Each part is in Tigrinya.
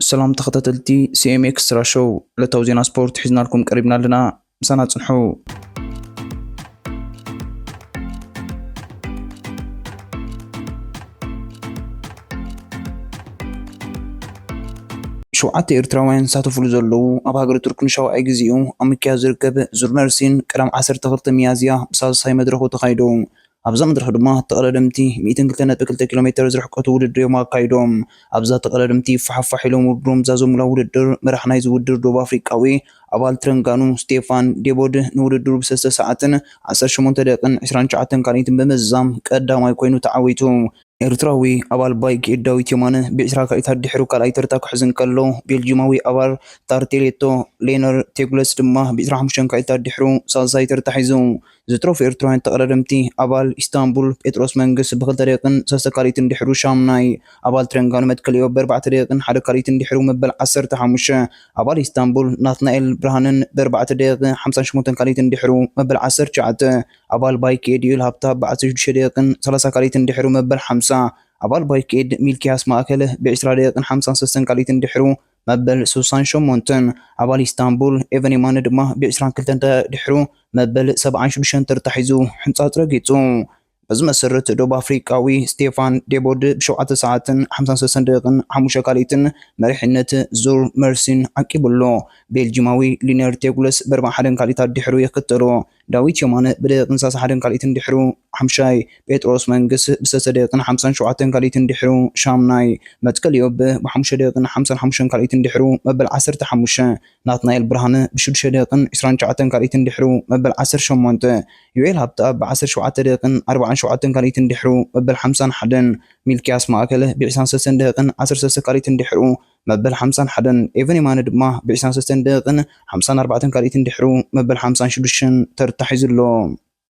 ሰላም ተኸታተልቲ ሲ ኤም ኤክስትራ ሾው፣ ዕለታዊ ዜና ስፖርት ሒዝናልኩም ቀሪብና ኣለና። ምሳና ጽንሑ። ሸውዓተ ኤርትራውያን ዝሳተፉሉ ዘለዉ ኣብ ሃገረ ቱርክ ንሻውዓይ ግዜኡ ኣብ ምክያድ ዝርከብ ዙር መርሲን ቀዳም ዓሰርተ ክልተ ሚያዝያ ብሳልሳይ መድረኹ ተኻይዱ። ኣብዛ መድረኽ ድማ ተቐዳደምቲ ሚእትን ክልተ ነጥቢ ክልተ ኪሎ ሜትር ዝርሕቀቱ ውድድር እዮም ኣካይዶም። ኣብዛ ተቐዳደምቲ ፋሕፋሕ ኢሎም ውድድሮም ዛዘሙላ ውድድር፣ መራሕ ናይዚ ውድድር ደቡብ ኣፍሪቃዊ ኣባል ትረንጋኑ ስቴፋን ዴቦድ ንውድድሩ ብሰለስተ ሰዓትን ዓሰርተ ሸሞንተ ደቂቕን ዕስራን ትሽዓተን ካልኢትን ብምዝዛም ቀዳማይ ኮይኑ ተዓዊቱ። ኤርትራዊ ኣባል ባይክ ኤድ ዳዊት የማነ ብዕስራ ካልኢታት ድሕሩ ካልኣይ ተርታ ክሕዝ እንከሎ፣ ቤልጂማዊ ኣባል ታርቴሌቶ ሌነር ቴጉለስ ድማ ብዕስራን ሓሙሽተን ካልኢታት ድሕሩ ሳልሳይ ተርታ ሒዙ። ዝትረፉ ኤርትራውያን ተቐዳደምቲ ኣባል ኢስታንቡል ጴጥሮስ መንግስ ብክልተ ደቂቕን ሰለስተ ካልኢትን ድሕሩ ሻምናይ፣ ኣባል ትረንጋኑ መትከልዮ ብኣርባዕተ ደቂቕን ሓደ ካልኢትን ድሕሩ መበል ዓሰርተ ሓሙሽተ፣ ኣባል ኢስታንቡል ናትናኤል ብርሃንን ብኣርባዕተ ደቂቕን ሓምሳን ሸሞንተን ካልኢትን ድሕሩ መበል ዓሰርተ ትሽዓተ፣ ኣባል ባይክ ኤድ ዩኤል ሃብታ ብዓሰርተ ሽዱሽተ ደቂቕን ሰላሳ ካልኢትን ድሕሩ መበል ሓምሳ፣ ኣባል ባይክ ኤድ ሚልኪያስ ማእከል ብዕስራ ደቂቕን ሓምሳን ሰለስተን ካልኢትን ድሕሩ መበል ስሳን ሸሞንተን፣ ኣባል ኢስታንቡል ኤቨን የማነ ድማ ብዕስራን ክልተን ድሕሩ መበል ሰብዓን ሽዱሽተን ተርታ ሒዙ ሕንጻጽ ረጊጹ። በዚ መሰረት ደቡብ ኣፍሪቃዊ ስቴፋን ዴቦድ ብሸውዓተ ሰዓትን ሓምሳን ሰለስተን ደቂቕን ሓሙሽተ ካልኢትን መሪሕነት ዙር መርሲን ዓቂቡ ኣሎ። ቤልጂማዊ ሊነር ቴጉለስ ብኣርባዓን ሓደን ካልኢታት ድሕሩ ይኽተሎ። ዳዊት የማነ ብደቂቕን ሰላሳን ሓደን ካልኢትን ድሕሩ ሓምሻይ፣ ጴጥሮስ መንግስ ብሰለስተ ደቂቕን ሓምሳን ሸውዓተን ካልኢትን ድሕሩ ሻምናይ፣ መትከል ዮብ ብሓሙሽተ ደቂቕን ሓምሳን ሓሙሽተን ካልኢትን ድሕሩ መበል ዓሰርተ ሓሙሽተ፣ ናትናኤል ብርሃነ ብሽዱሽተ ደቂቕን ዕስራን ትሽዓተን ካልኢትን ድሕሩ መበል ዓሰርተ ሸሞንተ፣ ዩኤል ሃብተኣብ ብዓሰርተ ሸውዓተ ደቂቕን ኣርባዓን ሸውዓተን ካልኢትን ድሕሩ መበል ሓምሳን ሓደን፣ ሚልኪያስ ማእከለ ብዕስራን ሰለስተን ደቂቕን ዓሰርተ ሰለስተ ካልኢትን ድሕሩ መበል ሓምሳን ሓደን፣ ኤቨን የማነ ድማ ብዕስራን ሰለስተን ደቂቕን ሓምሳን ኣርባዕተን ካልኢትን ድሕሩ መበል ሓምሳን ሽዱሽተን ተርታ ሒዙ ኣሎ።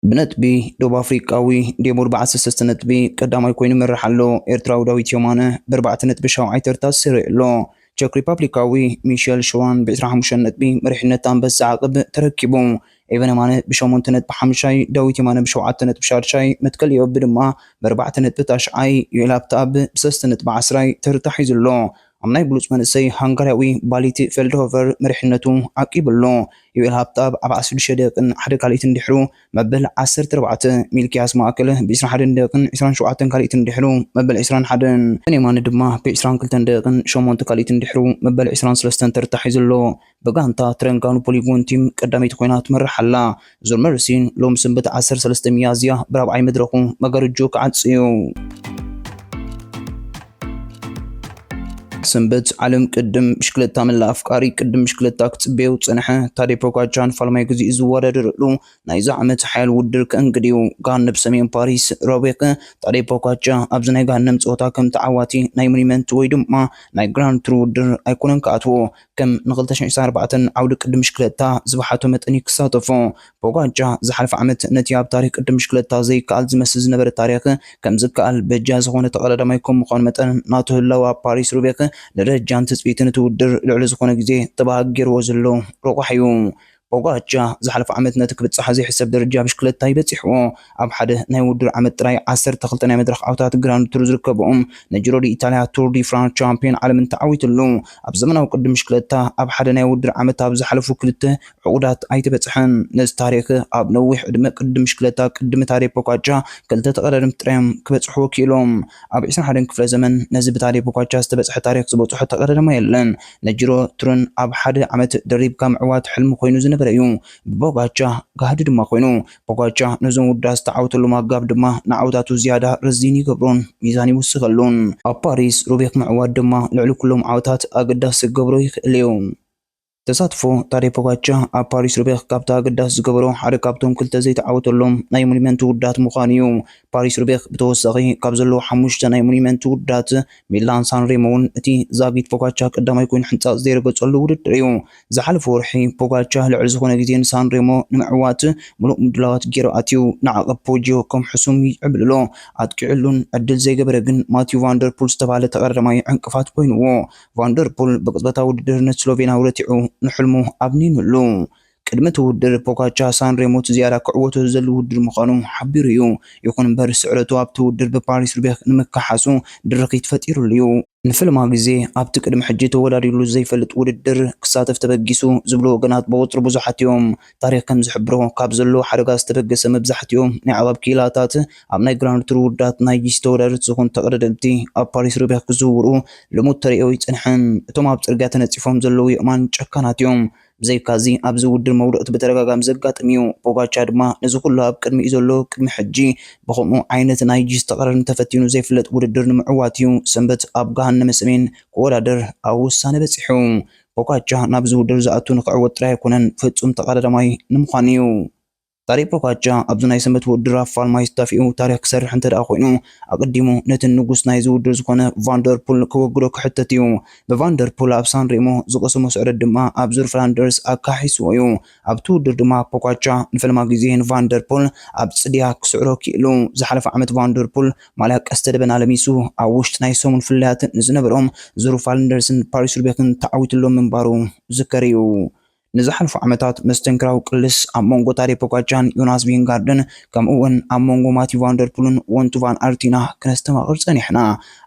ብነጥቢ ደቡብ ኣፍሪቃዊ ዴቦድ ብዓሰርተ ሰለስተ ነጥቢ ቀዳማይ ኮይኑ ይመርሕ ኣሎ። ኤርትራዊ ዳዊት የማነ ብኣርባዕተ ነጥቢ ሻውዓይ ተርታ ሰሪዑ ኣሎ። ቸክ ሪፓብሊካዊ ሚሸል ሽዋን ብዕስራን ሓሙሽተን ነጥቢ መሪሕነት ኣንበሳ ዓቕብ ተረኪቡ። ኤቨን የማነ ብሸሞንተ ነጥቢ ሓምሻይ፣ ዳዊት የማነ ብሸውዓተ ነጥቢ ሻድሻይ፣ መትከል ዮብ ድማ ብኣርባዕተ ነጥቢ ታሽዓይ፣ ዩኤል ሃብተኣብ ብሰለስተ ነጥቢ ዓስራይ ተርታ ሒዙ ኣሎ። ኣብ ናይ ብሉጽ መንእሰይ ሃንጋርያዊ ባሊቲ ፌልድሆቨር መሪሕነቱ ዓቂቡ ኣሎ። ዩኤል ሃብተኣብ ኣብ ዓሰርተ ሽዱሽተ ደቂቕን ሓደ ካልኢትን ድሕሩ መበል ዓሰርተ ኣርባዕተ፣ ሚልኪያስ ማእከለ ብዕስራን ሓደን ደቂቕን ዕስራን ሸውዓተን ካልኢትን ድሕሩ መበል ዕስራን ሓደን፣ ኤቨን የማነ ድማ ብዕስራን ክልተን ደቂቕን ሸሞንተ ካልኢትን ድሕሩ መበል ዕስራን ሰለስተን ተርታ ሒዙ ኣሎ። ብጋንታ ትረንጋኑ ፖሊጎን ቲም ቀዳመይቲ ኮይና ትመርሕ ኣላ። ዙር መርሲን ሎም ስንበት ዓሰርተ ሰለስተ ሚያዝያ ብራብዓይ መድረኹ መጋረጆ ክዓጽ እዩ። ሰንበት ዓለም ቅድም ብሽክለታ መላእ ኣፍቃሪ ቅድም ብሽክለታ ክጽበዮ ዝጸንሐ ታዴ ፖጋቻ ንፋልማይ ግዜኡ ዝወዳደረሉ ናይዚ ዓመት ሓያል ውድድር ከእንግድ እዩ። ጋን ናብ ሰሜን ፓሪስ ሮቤክ ታዴ ፖጋቻ ኣብዚ ናይ ገሃነም ጸወታ ከም ተዓዋቲ ናይ ሞኒመንት ወይ ድማ ናይ ግራንድ ቱር ውድድር ኣይኮነን ክኣትዎ። ከም ንክልተ ሽሕን ዕስራን ኣርባዕተን ዓውዲ ቅድም ብሽክለታ ዝበሓቶ መጠን እዩ ክሳተፎ። ፖጋቻ ዝሓለፈ ዓመት ነቲ ኣብ ታሪኽ ቅድም ብሽክለታ ዘይከኣል ዝመስል ዝነበረ ታሪኽ ከም ዝከኣል በጃ ዝኾነ ተቐዳዳማይ ከም ምዃኑ መጠን ናቱ ህላወ ኣብ ፓሪስ ሩቤክ ንደረጃን ትጽቢትን እቲ ውድድር ልዕሊ ዝኾነ ግዜ ተባሃጊ ገይርዎ ዘሎ ረቋሒ እዩ። ፖጋቻ ዝሓለፈ ዓመት ነቲ ክብጻሕ ዘይሕሰብ ደረጃ ብሽክለታ እዩ በጺሕዎ። ኣብ ሓደ ናይ ውድድር ዓመት ጥራይ ዓሰርተ ክልተ ናይ መድረኽ ዓወታት ግራንድ ቱር ዝርከብኦም ንጂሮ ዲ ኢታልያ፣ ቱር ዲ ፍራንስ፣ ቻምፒዮን ዓለምን ተዓዊትሉ። ኣብ ዘመናዊ ቅድም ብሽክለታ ኣብ ሓደ ናይ ውድድር ዓመት ኣብ ዝሓለፉ ክልተ ዕቑዳት ኣይተበጽሐን። ነዚ ታሪኽ ኣብ ነዊሕ ዕድመ ቅድም ብሽክለታ ቅድሚ ታዴ ፖጋቻ ክልተ ተቐዳደምቲ ጥራዮም ክበጽሕዎ ክኢሎም። ኣብ ዕስራን ሓደን ክፍለ ዘመን ነዚ ብታዴ ፖጋቻ ዝተበጽሐ ታሪኽ ዝበጽሖ ተቐዳዳማይ የለን። ንጂሮ ቱርን ኣብ ሓደ ዓመት ደሪብካ ምዕዋት ሕልሚ ኮይኑ ዝነበረ እዩ። ብፖጋቻ ጋህዲ ድማ ኮይኑ። ፖጋቻ ነዞም ውዳት ዝተዓወተሎም ኣጋብ ድማ ንዓወታቱ ዝያዳ ረዚን ይገብሮን ሚዛን ይውስኸሉን። ኣብ ፓሪስ ሩቤክ ምዕዋት ድማ ልዕሊ ኩሎም ዓወታት ኣገዳሲ ክገብሮ ይኽእል እዩ። ተሳትፎ ታዴ ፖጋቻ ኣብ ፓሪስ ሩቤክ ካብቲ ኣገዳሲ ዝገበሮ ሓደ ካብቶም ክልተ ዘይተዓወተሎም ናይ ሞኒመንት ውዳት ምዃኑ እዩ። ፓሪስ ሩቤክ ብተወሳኺ ካብ ዘለዉ ሓሙሽተ ናይ ሞኒመንት ውዳት ሚላን ሳን ሬሞ እውን እቲ ዛጊት ፖጋቻ ቀዳማይ ኮይኑ ሕንጻጽ ዘይረገጸሉ ውድድር እዩ። ዝሓለፈ ወርሒ ፖጋቻ ልዕሊ ዝኾነ ግዜ ንሳን ሬሞ ንምዕዋት ምሉእ ምድላዋት ገይሩ ኣትዩ። ንዓቐብ ፖጂዮ ከም ሕሱም ይዕብልሎ ኣጥቂዕሉን ዕድል ዘይገበረ ግን ማቲዩ ቫንደርፑል ዝተባህለ ተቐዳዳማይ ዕንቅፋት ኮይንዎ። ቫንደርፑል ብቅጽበታዊ ውድድር ነቲ ስሎቬንያዊ ረቲዑ ንሕልሙ ኣብኒኑሉ። ቅድሚ እቲ ውድድር ፖጋቻ ሳን ሬሞ እቲ ዝያዳ ክዕወቶ ዝደሊ ውድድር ምዃኑ ሓቢሩ እዩ። ይኹን እምበር ስዕረቱ ኣብቲ ውድድር ብፓሪስ ሩቤክ ንምክሓሱ ድርኺት ፈጢሩሉ እዩ። ንፈለማ ግዜ ኣብቲ ቅድሚ ሕጂ ተወዳዲሩሉ ዘይፈልጥ ውድድር ክሳተፍ ተበጊሱ ዝብሉ ወገናት ብቑጽሪ ብዙሓት እዮም። ታሪኽ ከም ዝሕብሮ፣ ካብ ዘሎ ሓደጋ ዝተበገሰ መብዛሕትኦም ናይ ዓቐብ ክኢላታት ኣብ ናይ ግራንድ ቱር ውድድራት ናይ ጂሲ ተወዳደርቲ ዝኾኑ ተቐዳደምቲ ኣብ ፓሪስ ሩቤክ ክዝውሩ ልሙድ ተርእዮ ኣይጸንሐን። እቶም ኣብ ጽርግያ ተነጺፎም ዘለዉ የእማን ጨካናት እዮም። ብዘይካዚ ኣብዚ ውድድር መውደቕቲ ብተደጋጋሚ ዘጋጥም እዩ። ፖጋቻ ድማ ነዚ ኩሉ ኣብ ቅድሚኡ ዘሎ ቅድሚ ሕጂ ብኸምኡ ዓይነት ናይ ጂሲ ተቐዳደምቲ ተፈቲኑ ዘይፍለጥ ውድድር ንምዕዋት እዩ ሰንበት ኣብ ገሃነመ ሰሜን ክወዳደር ኣብ ውሳነ በጺሑ። ፖጋቻ ናብዚ ውድድር ዝኣቱ ንክዕወት ጥራይ ኣይኮነን፣ ፍጹም ተቐዳዳማይ ንምዃን እዩ። ታዴ ፖጋቻ ኣብዚ ናይ ሰንበት ውድድር ኣብ ፋልማይስት ዳፊኡ ታሪኽ ክሰርሕ እንተ ደኣ ኮይኑ፣ ኣቐዲሙ ነቲ ንጉስ ናይዚ ውድድር ዝኾነ ቫንደርፑል ከወግዶ ክሕተት እዩ። ብቫንደርፑል ኣብ ሳን ሬሞ ዝቐሰሞ ስዕረት ድማ ኣብ ዙር ፍላንደርስ ኣካሒስዎ እዩ። ኣብቲ ውድድር ድማ ፖጋቻ ንፈለማ ግዜ ንቫንደርፑል ኣብ ጽድያ ክስዕሮ ክኢሉ። ዝሓለፈ ዓመት ቫንደርፑል ማልያ ቀስተ ደበና ለሚሱ ኣብ ውሽጢ ናይ ሰሙን ፍልልያት ንዝነበሮም ዙር ፍላንደርስን ፓሪስ ሩቤክን ተዓዊትሎም ምንባሩ ዝዝከር እዩ። ንዝሓለፉ ዓመታት መስተንክራዊ ቅልስ ኣብ መንጎ ታዴ ፖጋቻን ዮናስ ቪንጋርድን፣ ከምኡ እውን ኣብ መንጎ ማቲ ቫንደርፑልን ወንቱ ቫን ኣርቲና ክነስተማቕር ጸኒሕና።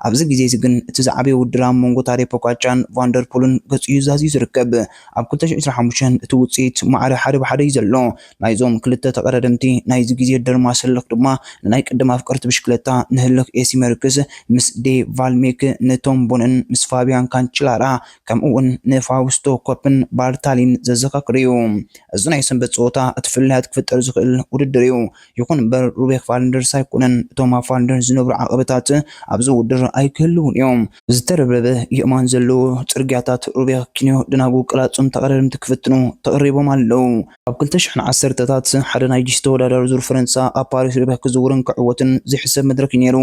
ኣብዚ ግዜ እዚ ግን እቲ ዝዓበየ ውድድር ኣብ መንጎ ታዴ ፖጋቻን ቫንደርፑልን ገጹ እዩ ዛዝዩ ዝርከብ። ኣብ ክልተ ሽሕን ዕስራን ሓሙሽተን እቲ ውጽኢት ማዕረ ሓደ ብሓደ እዩ ዘሎ። ናይዞም ክልተ ተቐዳደምቲ ናይዚ ግዜ ደርማስ ህልኽ ድማ ንናይ ቅድም ኣፍቀርቲ ብሽክለታ ንህልኽ ኤሲ መርክስ ምስ ዴ ቫልሜክ ንቶም ቦንን ምስ ፋቢያን ካንችላራ ከምኡ እውን ንፋውስቶ ኮፕን ባርታሊን ዘዘኻክር እዩ። እዚ ናይ ሰንበት ጸወታ እቲ ፍልልያት ክፍጠር ዝኽእል ውድድር እዩ። ይኹን እምበር ሩቤክ ፋልንደርስ ኣይኮነን። እቶም ኣብ ፋልንደርስ ዝነብሩ ዓቐበታት ኣብዚ ውድድር ኣይክህልውን እዮም። ዝተረብረበ የእማን ዘለዎ ጽርግያታት ሩቤክ ኪንዮ ድናጉ ቅላጾም ተቐዳደምቲ ክፍትኑ ተቐሪቦም ኣለዉ። ኣብ ክልተ ሽሕን ዓሰርተታት ሓደ ናይ ጂሲ ተወዳዳሪ ዙር ፈረንሳ ኣብ ፓሪስ ሩቤክ ክዝውርን ክዕወትን ዘይሕሰብ መድረክ እዩ ነይሩ።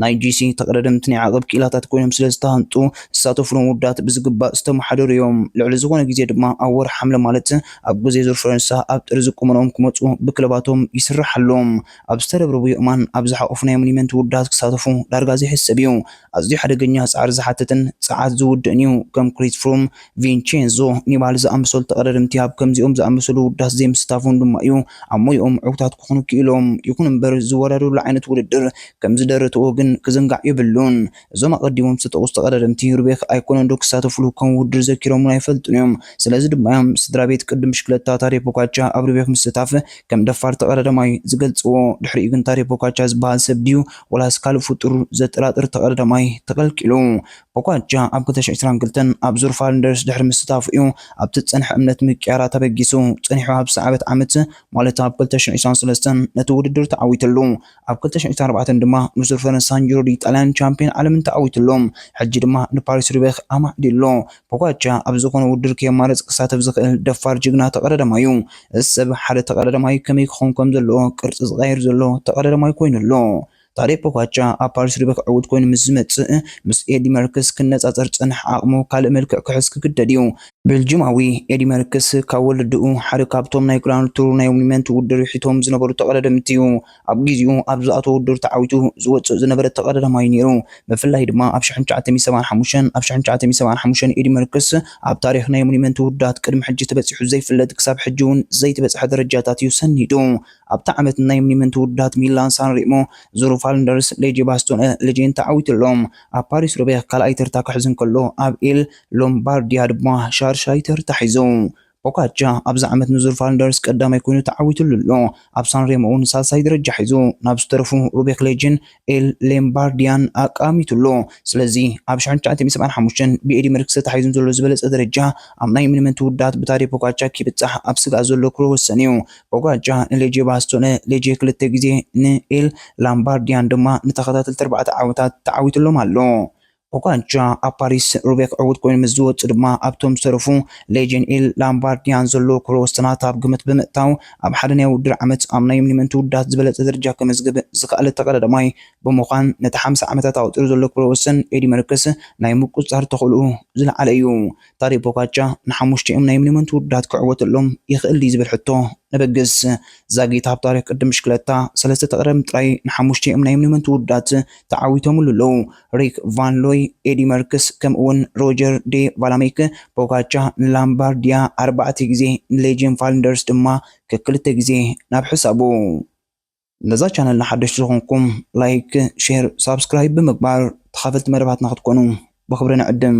ናይ ጂሲ ተቐዳደምቲ ናይ ዓቐብ ክኢላታት ኮይኖም ስለ ዝተሃንጹ ዝሳተፉሎም ውድድራት ብዝግባእ ዝተመሓደሩ እዮም። ልዕሊ ዝኾነ ግዜ ድማ ኣብ ወርሒ ሓምለ ማለት ኣብ ግዜ ዙር ፈረንሳ ኣብ ጥሪ ዝቁመንኦም ክመጹ ብክለባቶም ይስርሓሎም። ኣብ ዝተረብረቡ የእማን ኣብ ዝሓቆፉ ናይ ሞኒመንት ውድድራት ክሳተፉ ዳርጋ ዘይሕሰብ እዩ። ኣዝዩ ሓደገኛ ጻዕሪ ዝሓትትን ጸዓት ዝውድእን እዩ። ከም ክሪስ ፍሩም፣ ቪንቼንዞ ኒባሊ ዝኣመሰሉ ተቐዳደምቲ ኣብ ከምዚኦም ዝኣመሰሉ ውድድራት ዘይምስታፎም ድማ እዩ ኣብ ሞያኦም ዕውታት ክኾኑ ክኢሎም። ይኹን እምበር ዝወዳደሩሉ ዓይነት ውድድር ከም ዝደረትዎ ግን ክዝንጋዕ የብሉን። እዞም ኣቐዲሞም ዝተጠቕሱ ተቐዳደምቲ ሩቤክ ኣይኮነን ዶ ክሳተፉሉ ከም ውድድር ዘኪሮምሉ ኣይፈልጡን እዮም። ስለዚ ድማ እዮም ስድራ ቤት ቅድም ብሽክለታ ታዴ ፖጋቻ ኣብ ሩቤክ ምስታፍ ከም ደፋር ተቐዳዳማይ ዝገልጽዎ። ድሕሪኡ ግን ታዴ ፖጋቻ ዝበሃል ሰብ ድዩ ወላስ ካልእ ፍጡር ዘጠራጥር ተቐዳዳማይ ተቐልቂሉ። ፖጋቻ ኣብ ክልተ ሽሕን ዕስራን ክልተን ኣብ ዙር ፍላንደርስ ድሕሪ ምስታፉ እዩ ኣብቲ ዝጸንሐ እምነት ምቅያር ኣተበጊሱ። ጸኒሑ ኣብ ዝሰዓበት ዓመት ማለት ኣብ ክልተ ሽሕን ዕስራን ሰለስተን ነቲ ውድድር ተዓዊትሉ። ኣብ ክልተ ሽሕን ዕስራን ኣርባዕተን ድማ ንዙር ፈረንሳን ጂሮ ዲ ጣልያን ቻምፒዮን ዓለምን ተዓዊትሎም። ሕጂ ድማ ንፓሪስ ሩቤክ ኣማዕዲሎ። ፖጋቻ ኣብ ዝኾነ ውድድር ከየማረጽ ክሳተፍ ዝኽእል ደፋር ጅግና ተቐዳዳማይ እዩ። እዚ ሰብ ሓደ ተቐዳዳማይ ከመይ ክኸውን ከም ዘለዎ ቅርጺ ዝቐይር ዘሎ ተቐዳዳማይ ኮይኑ ኣሎ። ታዴ ፖጋቻ ኣብ ፓሪስ ሩቤክ ዕዉት ኮይኑ ምስ ዝመጽእ፣ ምስ ኤዲ መርክስ ክነጻጸር ዝጸንሐ ዓቕሙ ካልእ መልክዕ ክሕዝ ክግደድ እዩ። ቤልጂማዊ ኤዲ መርክስ ካብ ወለድኡ ሓደ ካብቶም ናይ ግራንድ ቱር ናይ ሞኒመንት ውድድር ርሒቶም ዝነበሩ ተቐዳደምቲ እዩ። ኣብ ግዜኡ ኣብ ዝኣተወ ውድድር ተዓዊቱ ዝወጽእ ዝነበረ ተቐዳዳማይ ነይሩ። ብፍላይ ድማ ኣብ ሽሕን ትሽዓተ ሚእትን ሰብዓን ሓሙሽተን፣ ኣብ ሽሕን ትሽዓተ ሚእትን ሰብዓን ሓሙሽተን ኤዲ መርክስ ኣብ ታሪኽ ናይ ሞኒመንት ውድድራት ቅድሚ ሕጂ ተበጺሑ ዘይፍለጥ፣ ክሳብ ሕጂ እውን ዘይተበጽሐ ደረጃታት እዩ ሰኒዱ። ኣብታ ዓመት ናይ ሞኒመንት ውድድራት ሚላን ሳን ሬሞ ዙር ፍላንደርስ ሌጄ ባስቶነ ሌጄን ተዓዊትሎም። ኣብ ፓሪስ ሩቤክ ካልኣይ ተርታ ክሕዝ እንከሎ፣ ኣብ ኤል ሎምባርዲያ ድማ ሻርሻይ ተርታ ሒዙ። ፖጋቻ ኣብዚ ዓመት ንዙር ፍላንደርስ ቀዳማይ ኮይኑ ተዓዊትሉ ኣሎ። ኣብ ሳን ሬሞ እውን ሳልሳይ ደረጃ ሒዙ ናብ ዝተረፉ ሩቤክ ሌጄን ኤል ሎምባርዲያን ኣቃሚቱ ኣሎ። ስለዚ ኣብ ሽሕን ትሽዓተ ሚእትን ሰብዓን ሓሙሽተን ብኤዲ መርክስ ተታሒዙ ዘሎ ዝበለጸ ደረጃ ኣብ ናይ ሞኒመንት ውድድራት ብታዴ ፖጋቻ ክብጻሕ ኣብ ስግኣት ዘሎ ክብረ ወሰን እዩ። ፖጋቻ ንሌጄ ባስቶነ ሌጄ ክልተ ግዜ ንኤል ላምባርዲያን ድማ ንተኸታተልቲ ኣርባዕተ ዓመታት ተዓዊትሎም ኣሎ። ፖጋቻ ኣብ ፓሪስ ሩቤክ ዕዉት ኮይኑ ምስ ዝወጽእ ድማ ኣብቶም ዝተረፉ ሌጄን ኤል ላምባርዲያን ዘሎ ክብረ ወሰናት ኣብ ግምት ብምእታው ኣብ ሓደ ናይ ውድድር ዓመት ኣብ ናይ ሞኒመንት ውድድራት ዝበለጸ ደረጃ ከመዝግብ ዝኸኣለ ተቐዳዳማይ ብምዃን ነቲ ሓምሳ ዓመታት ኣቑጺሩ ዘሎ ክብረ ወሰን ኤዲ መርክስ ናይ ምቁጽጻር ተኽእሎኡ ዝለዓለ እዩ። ታዴ ፖጋቻ ንሓሙሽቲኦም ናይ ሞኒመንት ውድድራት ክዕወተሎም ይኽእል ድዩ ዝብል ሕቶ ነበግስ። ዛጊት ኣብ ታሪኽ ቅድም ብሽክለታ ሰለስተ ተቐዳደምቲ ጥራይ ንሓሙሽቲኦም ናይ ሞኒመንት ውድድራት ተዓዊቶምሉ ኣለዉ። ሪክ ቫን ሎይ፣ ኤዲ መርክስ ከምኡ እውን ሮጀር ዴ ቫላሜክ። ፖጋቻ ንላምባርዲያ ኣርባዕተ ግዜ፣ ንሌጄን ፍላንደርስ ድማ ከክልተ ግዜ ናብ ሕሳቡ። ነዛ ቻነል ንሓደሽቲ ዝኾንኩም ላይክ፣ ሼር፣ ሳብስክራይብ ብምግባር ተኻፈልቲ መደባትና ክትኮኑ ብኽብሪ ንዕድም።